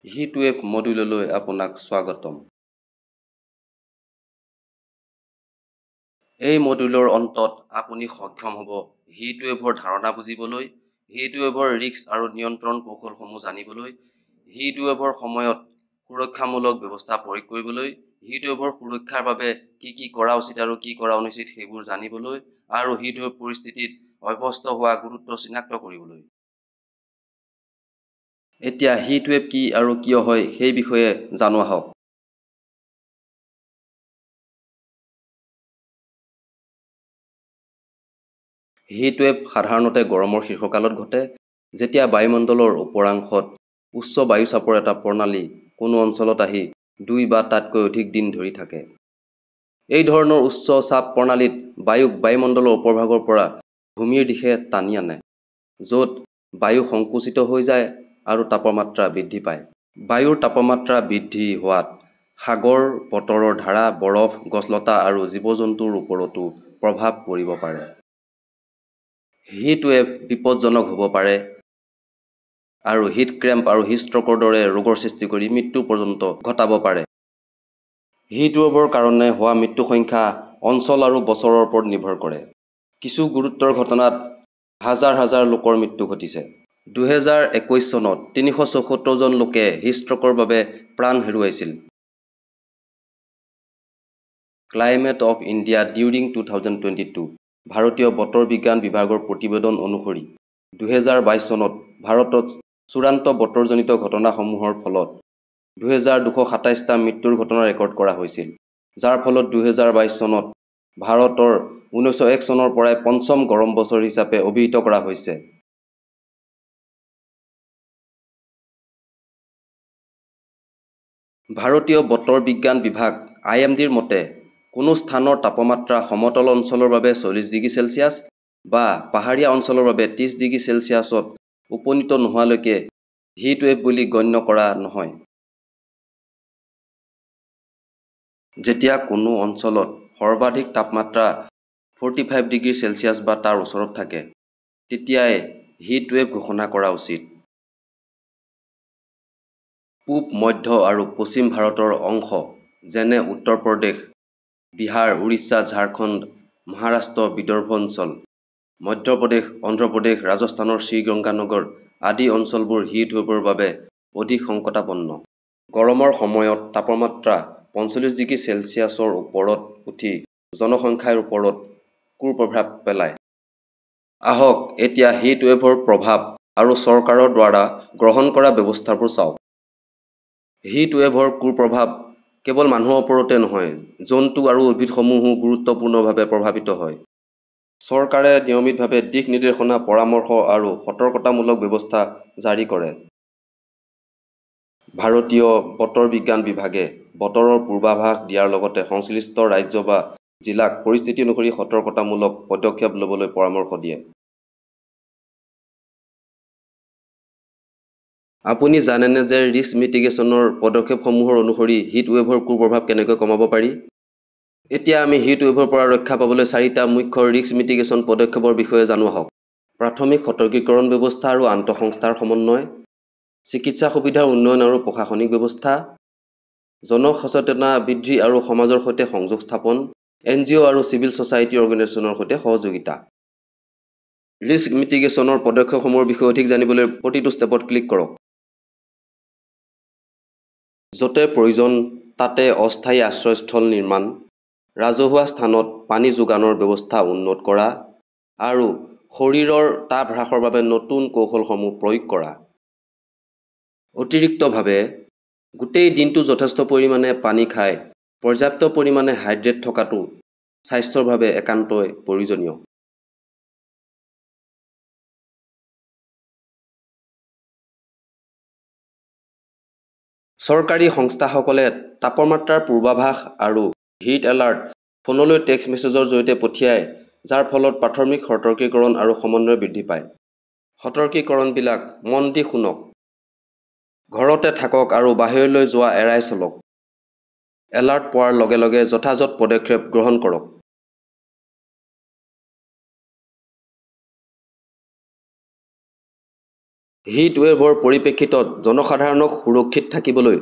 Heatwave মডিউললৈ আপোনাক স্বাগতম। এই মডিউলৰ অন্তত আপুনি সক্ষম হ'ব হিটৱেভৰ ধাৰণা বুজিবলৈ, হিটৱেভৰ ৰিস্ক আৰু নিয়ন্ত্ৰণ কৌশলসমূহ জানিবলৈ, হিটৱেভৰ সময়ত সুৰক্ষামূলক ব্যৱস্থা প্ৰয়োগ কৰিবলৈ, হিটৱেভৰ সুৰক্ষাৰ বাবে কি কি কৰা উচিত আৰু কি কৰা অনুচিত সেইবোৰ জানিবলৈ, আৰু হিটৱেভ পৰিস্থিতিত অভ্যস্ত হোৱা গুৰুত্ব চিনাক্ত কৰিবলৈ। এতিয়া হিটৱেভ কি আৰু কিয় হয় সেই বিষয়ে জানো আহক। হিটৱেভ সাধাৰণতে গৰমৰ শীৰ্ষকালত ঘটে, যেতিয়া বায়ুমণ্ডলৰ ওপৰাংশত উচ্চ বায়ুচাপৰ এটা প্ৰণালী কোনো অঞ্চলত আহি 2 বা তাতকৈ অধিক দিন ধৰি থাকে। এই ধৰণৰ উচ্চ চাপ প্ৰণালীত বায়ুক বায়ুমণ্ডলৰ ওপৰভাগৰ পৰা ভূমিৰ দিশে টানি আনে, য'ত বায়ু সংকুচিত হৈ যায় আৰু তাপমাত্ৰা বৃদ্ধি পায়। বায়ুৰ তাপমাত্ৰা বৃদ্ধি হোৱাত সাগৰ, বতৰৰ ধাৰা, বৰফ, গছ-লতা আৰু জীৱ-জন্তুৰ ওপৰতো প্ৰভাৱ পৰিব পাৰে। হিটৱেভ বিপদজনক হ'ব পাৰে আৰু হিট ক্ৰেম্প আৰু হিটষ্ট্ৰোকৰ দৰে ৰোগৰ সৃষ্টি কৰি মৃত্যু পৰ্যন্ত ঘটাব পাৰে। হিটৱেভৰ কাৰণে হোৱা মৃত্যুৰ সংখ্যা অঞ্চল আৰু বছৰৰ ওপৰত নিৰ্ভৰ কৰে। কিছু গুৰুতৰ ঘটনাত হাজাৰ হাজাৰ লোকৰ মৃত্যু ঘটিছে। 2021 চনত 374 জন লোকে হিটষ্ট্ৰোকৰ বাবে প্ৰাণ হেৰুৱাইছিল। Climate of India during 2022 ভাৰতীয় বতৰ বিজ্ঞান বিভাগৰ প্ৰতিবেদন অনুসৰি 2022 চনত ভাৰতত চূড়ান্ত বতৰজনিত ঘটনাসমূহৰ ফলত 2227টা মৃত্যুৰ ঘটনা ৰেকৰ্ড কৰা হৈছিল, যাৰ ফলত 2022 চনত ভাৰতৰ 1901 চনৰ পৰাই পঞ্চম গৰম বছৰ হিচাপে অভিহিত কৰা হৈছে। ভাৰতীয় বতৰ বিজ্ঞান বিভাগ আইএমডিৰ মতে, কোনো স্থানৰ তাপমাত্ৰা সমতল অঞ্চলৰ বাবে 40 ডিগ্ৰী চেলছিয়াছ বা পাহাৰীয়া অঞ্চলৰ বাবে 30 ডিগ্ৰী চেলছিয়াছত উপনীত নোহোৱালৈকে হিটৱেভ বুলি গণ্য কৰা নহয়। যেতিয়া কোনো অঞ্চলত সৰ্বাধিক তাপমাত্ৰা 45 ডিগ্ৰী চেলছিয়াছ বা তাৰ ওচৰত থাকে, তেতিয়াই হিটৱেভ ঘোষণা কৰা উচিত। পূব, মধ্য আৰু পশ্চিম ভাৰতৰ অংশ যেনে উত্তৰ প্ৰদেশ, বিহাৰ, উৰিষ্যা, ঝাৰখণ্ড, মহাৰাষ্ট্ৰ, বিদৰ্ভ অঞ্চল, মধ্যপ্ৰদেশ, অন্ধ্ৰপ্ৰদেশ, ৰাজস্থানৰ শ্ৰীগংগানগৰ আদি অঞ্চলবোৰ হিটৱেভৰ বাবে অধিক সংকটাপন্ন। গৰমৰ সময়ত তাপমাত্ৰা 45 ডিগ্ৰী চেলছিয়াছৰ ওপৰত উঠি জনসংখ্যাৰ ওপৰত কুপ্ৰভাৱ পেলায়। আহক এতিয়া হিটৱেভৰ প্ৰভাৱ আৰু চৰকাৰৰ দ্বাৰা গ্ৰহণ কৰা ব্যৱস্থাবোৰ চাওক। হিটৱেভৰ কুপ্ৰভাৱ কেৱল মানুহৰ ওপৰতে নহয়, জন্তু আৰু উদ্ভিদসমূহো গুৰুত্বপূৰ্ণভাৱে প্ৰভাৱিত হয়। চৰকাৰে নিয়মিতভাৱে দিশ নিৰ্দেশনা, পৰামৰ্শ আৰু সতৰ্কতামূলক ব্যৱস্থা জাৰি কৰে। ভাৰতীয় বতৰ বিজ্ঞান বিভাগে বতৰৰ পূৰ্বাভাস দিয়াৰ লগতে সংশ্লিষ্ট ৰাজ্য বা জিলাক পৰিস্থিতি অনুসৰি সতৰ্কতামূলক পদক্ষেপ ল'বলৈ পৰামৰ্শ দিয়ে। আপুনি জানেনে যে ৰিস্ক মিটিগেশ্যনৰ পদক্ষেপসমূহৰ অনুসৰি হিটৱেভৰ কুপ্ৰভাৱ কেনেকৈ কমাব পাৰি? এতিয়া আমি হিটৱেভৰ পৰা ৰক্ষা পাবলৈ চাৰিটা মুখ্য ৰিস্ক মিটিগেশ্যন পদক্ষেপৰ বিষয়ে জানো আহক। প্ৰাথমিক সতৰ্কীকৰণ ব্যৱস্থা আৰু আন্তঃসংস্থাৰ সমন্বয়, চিকিৎসা সুবিধাৰ উন্নয়ন আৰু প্ৰশাসনিক ব্যৱস্থা, জনসচেতনতা বৃদ্ধি আৰু সমাজৰ সৈতে সংযোগ স্থাপন, এনজিঅ' আৰু চিভিল ছ'চাইটি অৰ্গেনাইজেশ্যনৰ সৈতে সহযোগিতা। ৰিস্ক মিটিগেশ্যনৰ পদক্ষেপসমূহৰ বিষয়ে অধিক জানিবলৈ প্ৰতিটো ষ্টেপত ক্লিক কৰক। য'তে প্ৰয়োজন তাতে অস্থায়ী আশ্ৰয়স্থল নিৰ্মাণ, ৰাজহুৱা স্থানত পানী যোগানৰ ব্যৱস্থা উন্নত কৰা আৰু শৰীৰৰ তাপ হ্ৰাসৰ বাবে নতুন কৌশলসমূহ প্ৰয়োগ কৰা। অতিৰিক্তভাৱে, গোটেই দিনটো যথেষ্ট পৰিমাণে পানী খাই পৰ্যাপ্ত পৰিমাণে হাইড্ৰেট থকাটো স্বাস্থ্যৰ বাবে একান্তই প্ৰয়োজনীয়। চৰকাৰী সংস্থাসকলে তাপমাত্ৰাৰ পূৰ্বাভাস আৰু হিট এলাৰ্ট ফোনলৈ টেক্সট মেছেজৰ জৰিয়তে পঠিয়ায়, যাৰ ফলত প্ৰাথমিক সতৰ্কীকৰণ আৰু সমন্বয় বৃদ্ধি পায়। সতৰ্কীকৰণবিলাক মন দি শুনক, ঘৰতে থাকক আৰু বাহিৰলৈ যোৱা এৰাই চলক। এলাৰ্ট পোৱাৰ লগে লগে যথাযথ পদক্ষেপ গ্ৰহণ কৰক। হিট ৱেভৰ পৰিপ্ৰেক্ষিতত জনসাধাৰণক সুৰক্ষিত থাকিবলৈ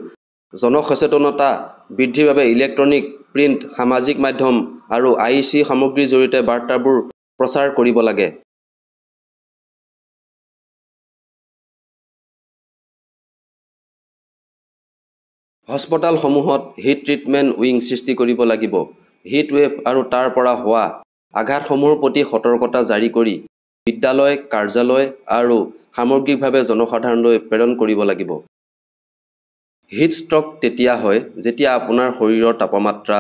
জনসচেতনতা বৃদ্ধিৰ বাবে ইলেক্ট্ৰনিক, প্ৰিণ্ট, সামাজিক মাধ্যম আৰু আইইচি সামগ্ৰীৰ জৰিয়তে বাৰ্তাবোৰ প্ৰচাৰ কৰিব লাগে। হাস্পতালসমূহত হিট ট্ৰিটমেণ্ট উইং সৃষ্টি কৰিব লাগিব। হিট ৱেভ আৰু তাৰ পৰা হোৱা আঘাতসমূহৰ প্ৰতি সতৰ্কতা জাৰি কৰি বিদ্যালয়, কাৰ্যালয় আৰু সামগ্ৰিকভাৱে জনসাধাৰণলৈ প্ৰেৰণ কৰিব লাগিব। হিট ষ্ট্ৰোক তেতিয়া হয় যেতিয়া আপোনাৰ শৰীৰৰ তাপমাত্ৰা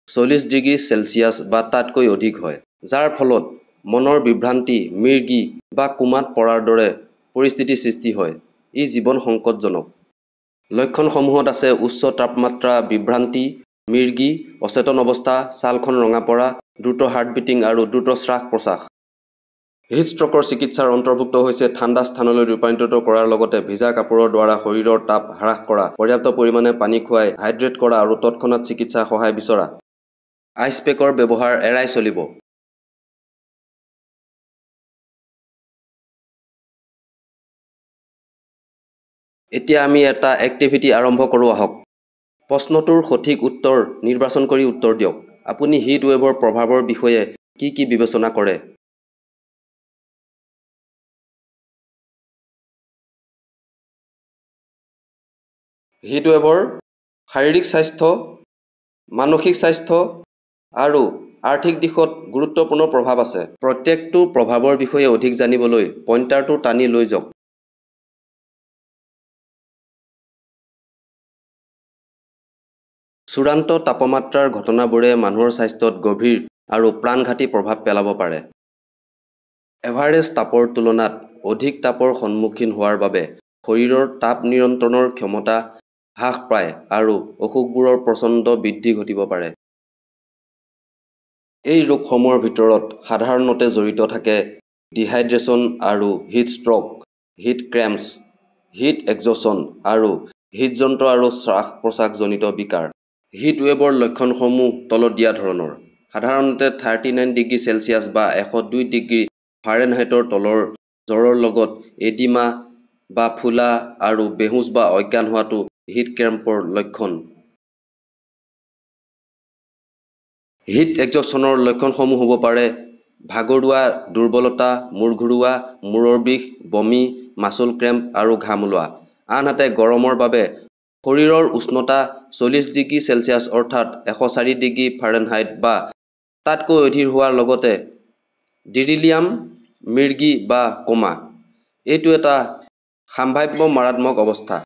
40 ডিগ্ৰী চেলছিয়াছ বা তাতকৈ অধিক হয়, যাৰ ফলত মনৰ বিভ্ৰান্তি, মিৰ্গি বা কোমাত পৰাৰ দৰে পৰিস্থিতিৰ সৃষ্টি হয়। ই জীৱন সংকটজনক। লক্ষণসমূহত আছে উচ্চ তাপমাত্ৰা, বিভ্ৰান্তি, মিৰ্গি, অচেতন অৱস্থা, ছালখন ৰঙা পৰা, দ্ৰুত হাৰ্টবিটিং আৰু দ্ৰুত শ্বাস-প্ৰশ্বাস। হিট ষ্ট্ৰোকৰ চিকিৎসাৰ অন্তৰ্ভুক্ত হৈছে ঠাণ্ডা স্থানলৈ ৰূপান্তৰিত কৰাৰ লগতে ভিজা কাপোৰৰ দ্বাৰা শৰীৰৰ তাপ হ্ৰাস কৰা, পৰ্যাপ্ত পৰিমাণে পানী খুৱাই হাইড্ৰেট কৰা আৰু তৎক্ষণাত চিকিৎসা সহায় বিচৰা। আইচ পেকৰ ব্যৱহাৰ এৰাই চলিব। এতিয়া আমি এটা এক্টিভিটি আৰম্ভ কৰোঁ আহক। প্ৰশ্নটোৰ সঠিক উত্তৰ নিৰ্বাচন কৰি উত্তৰ দিয়ক। আপুনি হিট ৱেভৰ প্ৰভাৱৰ বিষয়ে কি কি বিবেচনা কৰে? হিট ৱেভৰ শাৰীৰিক স্বাস্থ্য, মানসিক স্বাস্থ্য আৰু আৰ্থিক দিশত গুৰুত্বপূৰ্ণ প্ৰভাৱ আছে। প্ৰত্যেকটো প্ৰভাৱৰ বিষয়ে অধিক জানিবলৈ পইণ্টাৰটো টানি লৈ যাওক। চূড়ান্ত তাপমাত্ৰাৰ ঘটনাবোৰে মানুহৰ স্বাস্থ্যত গভীৰ আৰু প্ৰাণঘাতী প্ৰভাৱ পেলাব পাৰে। এভাৰেজ তাপৰ তুলনাত অধিক তাপৰ সন্মুখীন হোৱাৰ বাবে শৰীৰৰ তাপ নিয়ন্ত্ৰণৰ ক্ষমতা হ্ৰাস পায় আৰু অসুখবোৰৰ প্ৰচণ্ড বৃদ্ধি ঘটিব পাৰে। এই ৰোগসমূহৰ ভিতৰত সাধাৰণতে জড়িত থাকে ডিহাইড্ৰেচন আৰু heat stroke, heat cramps, heat exhaustion আৰু হৃদযন্ত্ৰ আৰু শ্বাস-প্ৰশ্বাসজনিত বিকাৰ। হিট ৱেভৰ লক্ষণসমূহ তলত দিয়া ধৰণৰ। সাধাৰণতে 39 ডিগ্ৰী চেলছিয়াছ বা 102 ডিগ্ৰী ফাৰেনহাইটৰ তলৰ জ্বৰৰ লগত এডিমা বা ফুলা আৰু বেহুঁচ বা অজ্ঞান হোৱাটো হিট ক্ৰেম্পৰ লক্ষণ। হিট এক্সজছনৰ লক্ষণসমূহ হ'ব পাৰে ভাগৰুৱা, দুৰ্বলতা, মূৰ ঘূৰোৱা, মূৰৰ বিষ, বমি, মাছল ক্ৰেম্প আৰু ঘাম ওলোৱা। আনহাতে গৰমৰ বাবে শৰীৰৰ উষ্ণতা 40 ডিগ্ৰী চেলছিয়াছ অৰ্থাৎ 104 ডিগ্ৰী ফাৰেনহাইট বা তাতকৈ অধিক হোৱাৰ লগতে ডিলিৰিয়াম, মিৰ্গি বা কোমা। এইটো এটা সম্ভাৱ্য মাৰাত্মক অৱস্থা।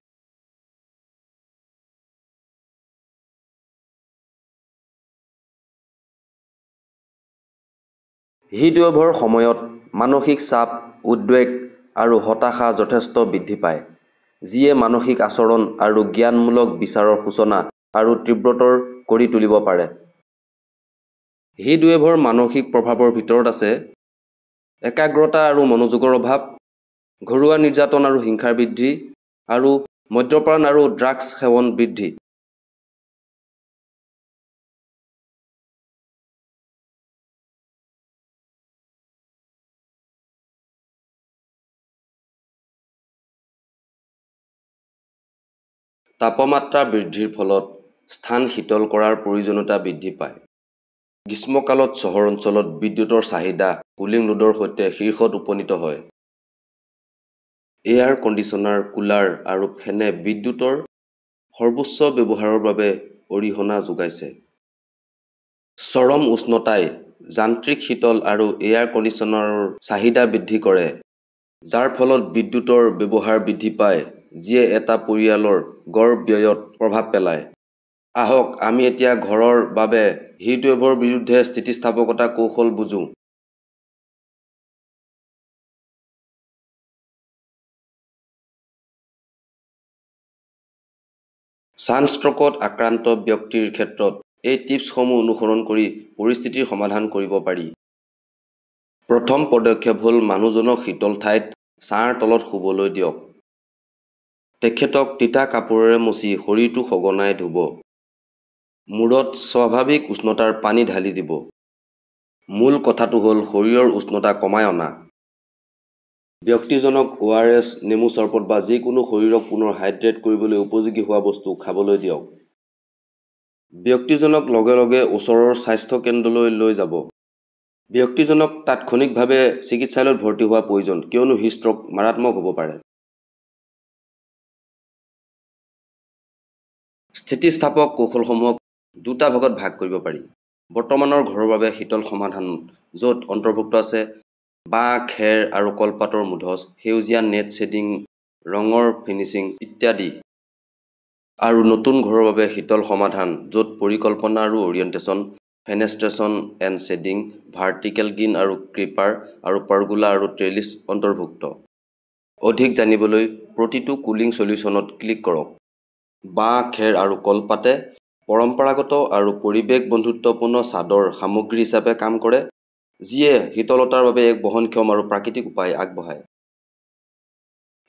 হিট ৱেভৰ সময়ত মানসিক চাপ, উদ্বেগ আৰু হতাশা যথেষ্ট বৃদ্ধি পায়, যিয়ে মানসিক আচৰণ আৰু জ্ঞানমূলক বিচাৰৰ সূচনা আৰু তীব্ৰতৰ কৰি তুলিব পাৰে। হিট ৱেভৰ মানসিক প্ৰভাৱৰ ভিতৰত আছে একাগ্ৰতা আৰু মনোযোগৰ অভাৱ, ঘৰুৱা নিৰ্যাতন আৰু হিংসাৰ বৃদ্ধি, আৰু মদ্যপান আৰু ড্ৰাগছ সেৱন বৃদ্ধি। তাপমাত্ৰা বৃদ্ধিৰ ফলত স্থান শীতল কৰাৰ প্ৰয়োজনীয়তা বৃদ্ধি পায়। গ্ৰীষ্মকালত চহৰ অঞ্চলত বিদ্যুতৰ চাহিদা কুলিং লোডৰ সৈতে শীৰ্ষত উপনীত হয়। এয়াৰ কণ্ডিচনাৰ, কুলাৰ আৰু ফেনে বিদ্যুতৰ সৰ্বোচ্চ ব্যৱহাৰৰ বাবে অৰিহণা যোগাইছে। চৰম উষ্ণতাই যান্ত্ৰিক শীতল আৰু এয়াৰ কণ্ডিচনাৰৰ চাহিদা বৃদ্ধি কৰে, যাৰ ফলত বিদ্যুতৰ ব্যৱহাৰ বৃদ্ধি পায়, যিয়ে এটা পৰিয়ালৰ গড় ব্যয়ত প্ৰভাৱ পেলায়। আহক আমি এতিয়া ঘৰৰ বাবে হিটৱেভৰ বিৰুদ্ধে স্থিতিস্থাপকতা কৌশল বুজো। ছানষ্ট্ৰোকত আক্ৰান্ত ব্যক্তিৰ ক্ষেত্ৰত এই টিপছসমূহ অনুসৰণ কৰি পৰিস্থিতিৰ সমাধান কৰিব পাৰি। প্ৰথম পদক্ষেপ হ'ল মানুহজনক শীতল ঠাইত ছাঁৰ তলত শুবলৈ দিয়ক। তেখেতক তিতা কাপোৰেৰে মচি শৰীৰটো সঘনাই ধুব। মূৰত স্বাভাৱিক উষ্ণতাৰ পানী ঢালি দিব। মূল কথাটো হ'ল শৰীৰৰ উষ্ণতা কমাই অনা। ব্যক্তিজনক অ'আৰএছ, নেমু চৰবত বা যিকোনো শৰীৰক পুনৰ হাইড্ৰেট কৰিবলৈ উপযোগী হোৱা বস্তু খাবলৈ দিয়ক। ব্যক্তিজনক লগে লগে ওচৰৰ স্বাস্থ্য কেন্দ্ৰলৈ লৈ যাব। ব্যক্তিজনক তাৎক্ষণিকভাৱে চিকিৎসালয়ত ভৰ্তি হোৱা প্ৰয়োজন কিয়নো হিটষ্ট্ৰোক মাৰাত্মক হ'ব পাৰে। স্থিতিস্থাপক কৌশলসমূহক দুটা ভাগত ভাগ কৰিব পাৰি: বৰ্তমানৰ ঘৰৰ বাবে শীতল সমাধান য'ত অন্তৰ্ভুক্ত আছে বাঁহ, খেৰ আৰু কলপাতৰ মুধচ, সেউজীয়া নেট শ্বেডিং, ৰঙৰ ফিনিচিং ইত্যাদি, আৰু নতুন ঘৰৰ বাবে শীতল সমাধান য'ত পৰিকল্পনা আৰু orientation, fenestration and shading, vertical green আৰু ক্ৰিপাৰ, আৰু পাৰ্গোলা আৰু ট্ৰেলিছ অন্তৰ্ভুক্ত। অধিক জানিবলৈ প্ৰতিটো কুলিং চলিউশ্যনত ক্লিক কৰক। বাঁহ, খেৰ আৰু কলপাতে পৰম্পৰাগত আৰু পৰিৱেশ বন্ধুত্বপূৰ্ণ ছাদৰ সামগ্ৰী হিচাপে কাম কৰে যিয়ে শীতলতাৰ বাবে এক বহনক্ষম আৰু প্ৰাকৃতিক উপায় আগবঢ়ায়।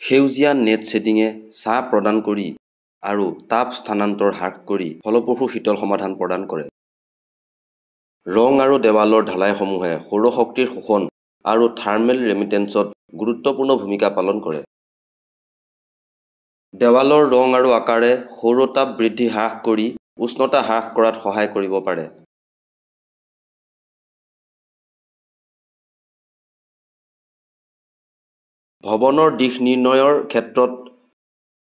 সেউজীয়া নেট শ্বেডিংয়ে ছাঁ প্ৰদান কৰি আৰু তাপ স্থানান্তৰ হ্ৰাস কৰি ফলপ্ৰসূ শীতল সমাধান প্ৰদান কৰে। ৰং আৰু দেৱালৰ ঢালাইসমূহে সৌৰ শক্তিৰ শোষণ আৰু থাৰ্মেল ৰেমিটেন্সত গুৰুত্বপূৰ্ণ ভূমিকা পালন কৰে। দেৱালৰ ৰং আৰু আকাৰে সৌৰ তাপ বৃদ্ধি হ্ৰাস কৰি উষ্ণতা হ্ৰাস কৰাত সহায় কৰিব পাৰে। ভৱনৰ দিশ নিৰ্ণয়ৰ ক্ষেত্ৰত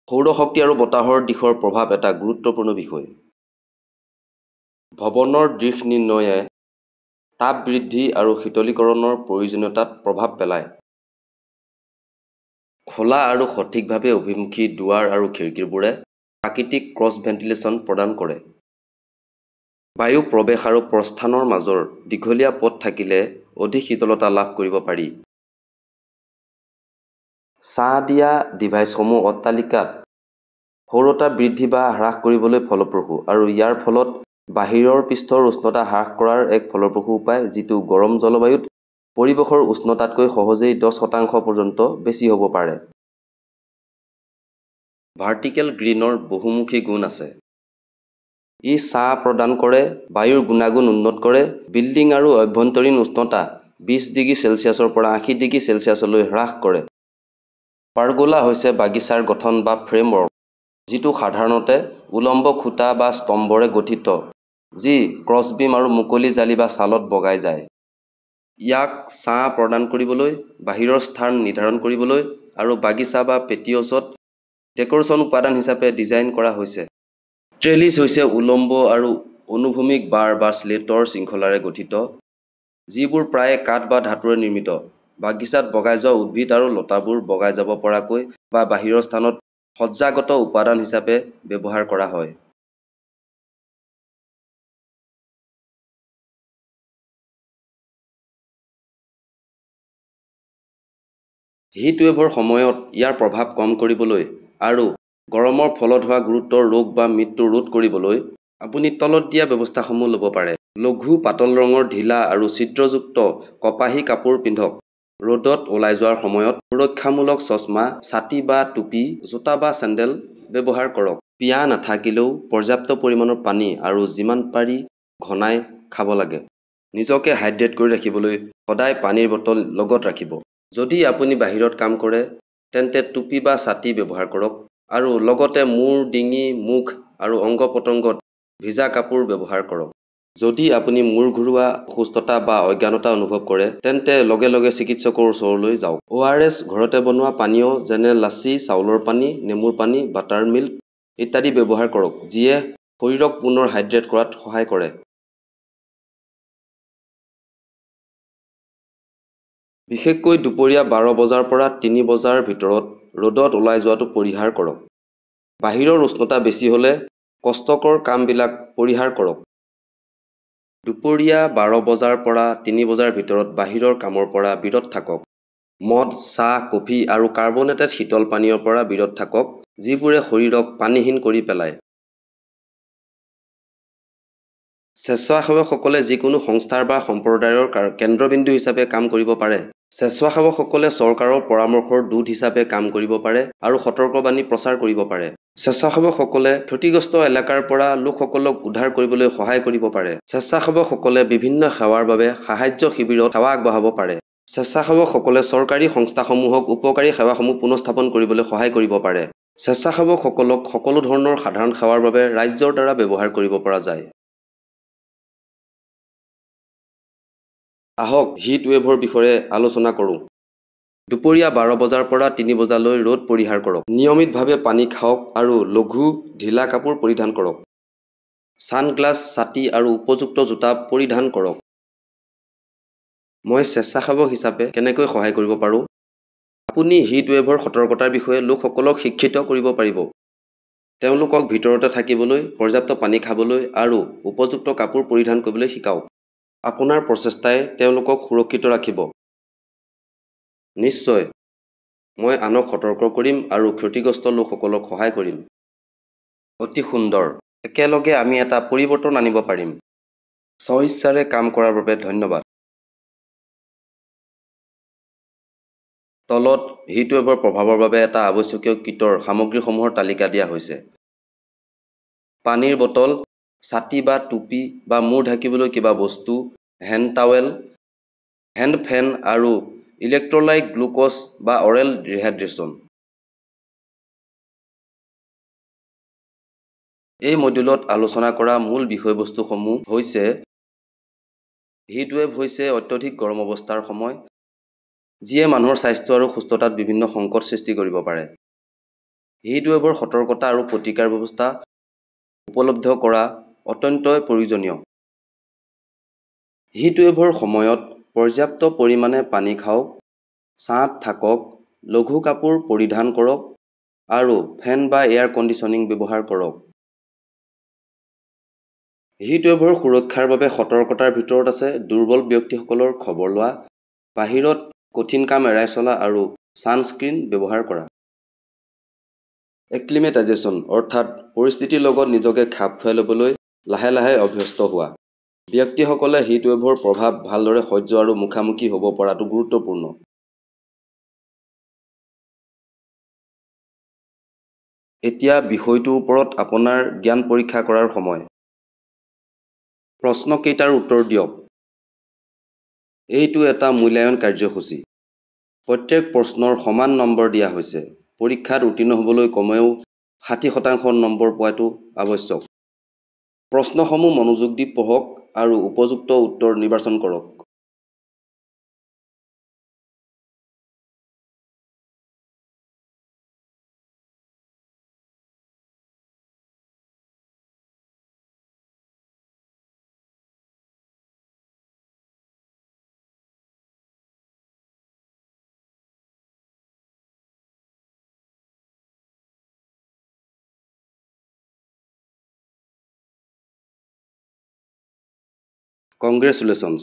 সৌৰ শক্তি আৰু বতাহৰ দিশৰ প্ৰভাৱ এটা গুৰুত্বপূৰ্ণ বিষয়। ভৱনৰ দিশ নিৰ্ণয়ে তাপ বৃদ্ধি আৰু শীতলীকৰণৰ প্ৰয়োজনীয়তাত প্ৰভাৱ পেলায়। খোলা আৰু সঠিকভাৱে অভিমুখী দুৱাৰ আৰু খিৰিকীবোৰে প্ৰাকৃতিক ক্ৰছ ভেণ্টিলেচন প্ৰদান কৰে। বায়ু প্ৰৱেশ আৰু প্ৰস্থানৰ মাজৰ দীঘলীয়া পথ থাকিলে অধিক শীতলতা লাভ কৰিব পাৰি। ছাঁ দিয়া ডিভাইচসমূহ অট্টালিকাত সৌৰ তাপ বৃদ্ধি বা হ্ৰাস কৰিবলৈ ফলপ্ৰসূ আৰু ইয়াৰ ফলত বাহিৰৰ পৃষ্ঠৰ উষ্ণতা হ্ৰাস কৰাৰ এক ফলপ্ৰসূ উপায় যিটো গৰম জলবায়ুত পৰিৱেশৰ উষ্ণতাতকৈ সহজেই 10% পৰ্যন্ত বেছি হ'ব পাৰে। ভাৰ্টিকেল গ্ৰীণৰ বহুমুখী গুণ আছে। ই ছাঁ প্ৰদান কৰে, বায়ুৰ গুণাগুণ উন্নত কৰে, বিল্ডিং আৰু অভ্যন্তৰীণ উষ্ণতা 20 ডিগ্ৰী চেলছিয়াছৰ পৰা 80 ডিগ্ৰী চেলছিয়াছলৈ হ্ৰাস কৰে। পাৰ্গোলা হৈছে বাগিচাৰ গঠন বা ফ্ৰেমৱৰ্ক যিটো সাধাৰণতে উলম্ব খুঁটা বা স্তম্ভৰে গঠিত যি ক্ৰছবীম আৰু মুকলি জালি বা চালত বগাই যায়। ইয়াক ছাঁ প্ৰদান কৰিবলৈ, বাহিৰৰ স্থান নিৰ্ধাৰণ কৰিবলৈ আৰু বাগিচা বা পেটিঅ'ছত ডেক'ৰেচন উপাদান হিচাপে ডিজাইন কৰা হৈছে। ট্ৰেলিছ হৈছে উলম্ব আৰু অনুভূমিক বাৰ বা শ্লেটৰ শৃংখলাৰে গঠিত যিবোৰ প্ৰায়ে কাঠ বা ধাতুৰে নিৰ্মিত। বাগিচাত বগাই যোৱা উদ্ভিদ আৰু লতাবোৰ বগাই যাব পৰাকৈ বা বাহিৰৰ স্থানত সজ্জাগত উপাদান হিচাপে ব্যৱহাৰ কৰা হয়। হিট ৱেভৰ সময়ত ইয়াৰ প্ৰভাৱ কম কৰিবলৈ আৰু গৰমৰ ফলত হোৱা গুৰুতৰ ৰোগ বা মৃত্যু ৰোধ কৰিবলৈ আপুনি তলত দিয়া ব্যৱস্থাসমূহ ল'ব পাৰে। লঘু পাতল ৰঙৰ ঢিলা আৰু ছিদ্ৰযুক্ত কপাহী কাপোৰ পিন্ধক। ৰ'দত ওলাই যোৱাৰ সময়ত সুৰক্ষামূলক চশমা, ছাতি বা টুপি, জোতা বা চেণ্ডেল ব্যৱহাৰ কৰক। পিয়াহ নাথাকিলেও পৰ্যাপ্ত পৰিমাণৰ পানী আৰু যিমান পাৰি ঘনাই খাব লাগে। নিজকে হাইড্ৰেট কৰি ৰাখিবলৈ সদায় পানীৰ বটল লগত ৰাখিব। যদি আপুনি বাহিৰত কাম কৰে তেন্তে টুপি বা ছাতি ব্যৱহাৰ কৰক আৰু লগতে মূৰ, ডিঙি, মুখ আৰু অংগ-প্ৰত্যংগত ভিজা কাপোৰ ব্যৱহাৰ কৰক। যদি আপুনি মূৰ ঘূৰোৱা, অসুস্থতা বা অজ্ঞানতা অনুভৱ কৰে তেন্তে লগে লগে চিকিৎসকৰ ওচৰলৈ যাওক। অ'আৰএছ, ঘৰতে বনোৱা পানীয় যেনে লাচি, চাউলৰ পানী, নেমুৰ পানী, বাটাৰ মিল্ক ইত্যাদি ব্যৱহাৰ কৰক যিয়ে শৰীৰক পুনৰ হাইড্ৰেট কৰাত সহায় কৰে। বিশেষকৈ দুপৰীয়া 12 বজাৰ পৰা 3 বজাৰ ভিতৰত ৰ'দত ওলাই যোৱাটো পৰিহাৰ কৰক। বাহিৰৰ উষ্ণতা বেছি হ'লে কষ্টকৰ কামবিলাক পৰিহাৰ কৰক। দুপৰীয়া 12 বজাৰ পৰা 3 বজাৰ ভিতৰত বাহিৰৰ কামৰ পৰা বিৰত থাকক। মদ, চাহ, কফি আৰু কাৰ্বনেটেড শীতল পানীয়ৰ পৰা বিৰত থাকক যিবোৰে শৰীৰক পানীহীন কৰি পেলায়। স্বেচ্ছাসেৱকসকলে যিকোনো সংস্থাৰ বা সম্প্ৰদায়ৰ কেন্দ্ৰবিন্দু হিচাপে কাম কৰিব পাৰে। স্বেচ্ছাসেৱকসকলে চৰকাৰৰ পৰামৰ্শৰ দূত হিচাপে কাম কৰিব পাৰে আৰু সতৰ্কবাণী প্ৰচাৰ কৰিব পাৰে। স্বেচ্ছাসেৱকসকলে ক্ষতিগ্ৰস্ত এলেকাৰ পৰা লোকসকলক উদ্ধাৰ কৰিবলৈ সহায় কৰিব পাৰে। স্বেচ্ছাসেৱকসকলে বিভিন্ন সেৱাৰ বাবে সাহায্য শিবিৰত সেৱা আগবঢ়াব পাৰে। স্বেচ্ছাসেৱকসকলে চৰকাৰী সংস্থাসমূহক উপকাৰী সেৱাসমূহ পুনঃস্থাপন কৰিবলৈ সহায় কৰিব পাৰে। স্বেচ্ছাসেৱকসকলক সকলো ধৰণৰ সাধাৰণ সেৱাৰ বাবে ৰাজ্যৰ দ্বাৰা ব্যৱহাৰ কৰিব পৰা যায়। আহক হিট ৱেভৰ বিষয়ে আলোচনা কৰোঁ। দুপৰীয়া 12 বজাৰ পৰা 3 বজালৈ ৰ'দ পৰিহাৰ কৰক। নিয়মিতভাৱে পানী খাওক আৰু লঘু, ঢিলা কাপোৰ পৰিধান কৰক। ছানগ্লাছ, ছাতি আৰু উপযুক্ত জোতা পৰিধান কৰক। মই স্বেচ্ছাসেৱক হিচাপে কেনেকৈ সহায় কৰিব পাৰোঁ? আপুনি হিট ৱেভৰ সতৰ্কতাৰ বিষয়ে লোকসকলক শিক্ষিত কৰিব পাৰিব। তেওঁলোকক ভিতৰতে থাকিবলৈ, পৰ্যাপ্ত পানী খাবলৈ আৰু উপযুক্ত কাপোৰ পৰিধান কৰিবলৈ শিকাওক। আপোনাৰ প্ৰচেষ্টাই তেওঁলোকক সুৰক্ষিত ৰাখিব। নিশ্চয়, মই আনক সতৰ্ক কৰিম আৰু ক্ষতিগ্ৰস্ত লোকসকলক সহায় কৰিম। অতি সুন্দৰ। একেলগে আমি এটা পৰিৱৰ্তন আনিব পাৰিম। স্ব-ইচ্ছাৰে কাম কৰাৰ বাবে ধন্যবাদ। তলত হিট ৱেভৰ প্ৰভাৱৰ বাবে এটা আৱশ্যকীয় কিটৰ সামগ্ৰীসমূহৰ তালিকা দিয়া হৈছে। পানীৰ বটল, ছাতি বা টুপী বা মূৰ ঢাকিবলৈ কিবা বস্তু, হেণ্ড টাৱেল, হেণ্ড ফেন আৰু ইলেক্ট্ৰলাইট গ্লুক'জ বা অৰেল ৰিহাইড্ৰেচন। এই মডিউলত আলোচনা কৰা মূল বিষয়বস্তুসমূহ হৈছে: হিট ৱেভ হৈছে অত্যধিক গৰম অৱস্থাৰ সময়, যিয়ে মানুহৰ স্বাস্থ্য আৰু সুস্থতাত বিভিন্ন সংকট সৃষ্টি কৰিব পাৰে। হিট ৱেভৰ সতৰ্কতা আৰু প্ৰতিকাৰ ব্যৱস্থা উপলব্ধ কৰা অত্যন্তই প্ৰয়োজনীয়। হিট ৱেভৰ সময়ত পৰ্যাপ্ত পৰিমাণে পানী খাওক, ছাঁত থাকক, লঘু কাপোৰ পৰিধান কৰক আৰু ফেন বা এয়াৰ কণ্ডিচনিং ব্যৱহাৰ কৰক। হিট ৱেভৰ সুৰক্ষাৰ বাবে সতৰ্কতাৰ ভিতৰত আছে দুৰ্বল ব্যক্তিসকলৰ খবৰ লোৱা, বাহিৰত কঠিন কাম এৰাই চলা আৰু ছানস্ক্ৰীন ব্যৱহাৰ কৰা। এক্লিমেটাইজেচন অৰ্থাৎ পৰিস্থিতিৰ লগত নিজকে খাপ খুৱাই ল'বলৈ লাহে লাহে অভ্যস্ত হোৱা। ব্যক্তিসকলে হিট ৱেভৰ প্ৰভাৱ ভালদৰে সহ্য আৰু মুখামুখি হ'ব পৰাটো গুৰুত্বপূৰ্ণ। এতিয়া বিষয়টোৰ ওপৰত আপোনাৰ জ্ঞান পৰীক্ষা কৰাৰ সময়। প্ৰশ্নকেইটাৰ উত্তৰ দিয়ক। এইটো এটা মূল্যায়ন কাৰ্যসূচী। প্ৰত্যেক প্ৰশ্নৰ সমান নম্বৰ দিয়া হৈছে। পৰীক্ষাত উত্তীৰ্ণ হ'বলৈ কমেও 60% নম্বৰ পোৱাটো আৱশ্যক। প্ৰশ্নসমূহ মনোযোগ দি পঢ়ক আৰু উপযুক্ত উত্তৰ নিৰ্বাচন কৰক। Congratulations.